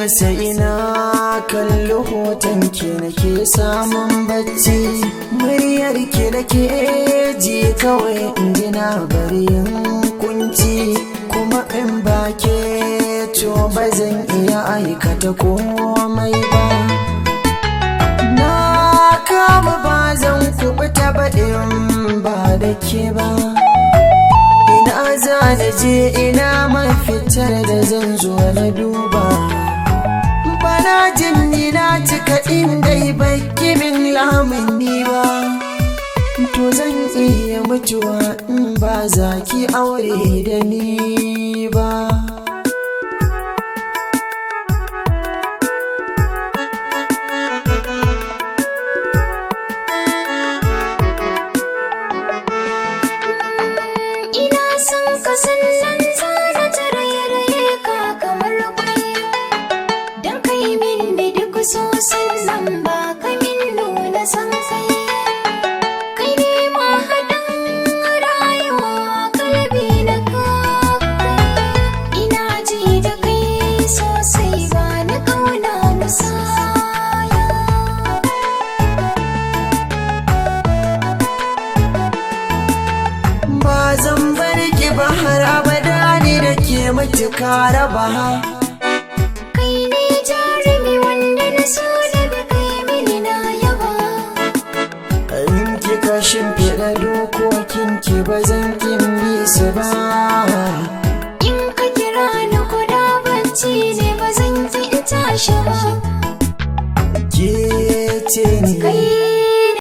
Kullum sai ina kalli hoton ki nake samun bacci. Muryar ki nake ji kawai in ji na bari yin kunci. Kuma in ba ke to ba zan iya aikata komai ba. Na kama ba zan kubuta ba in ba da ke ba. Ina za na je, ina mafitar da zan zo na duba. Bana jin ni na cika inda baki min lamuni ba. To zan iya mutuwa in ba za ki aure da ni ba. Ina son ka, sannan zana ta raye-raye ka kamar kwai. Don kai min da duk so, sannan ba ka min nuna san kai. Kai ne mahaɗin rayuwa, kalbi na kai. Ina ji da kai sosai, ba na ƙauna musaya. Ba zan bar ki ba har abada, ni da ke mutuka raba. Kai ne jarumi wanda na so da bi kai mini na yaba. In kika shimfiɗa dokokin ki ba zan kin bi su ba. In ka kira ni kuda bacci ne, ba zan ki in tashi ba. Ke ce ni. Kai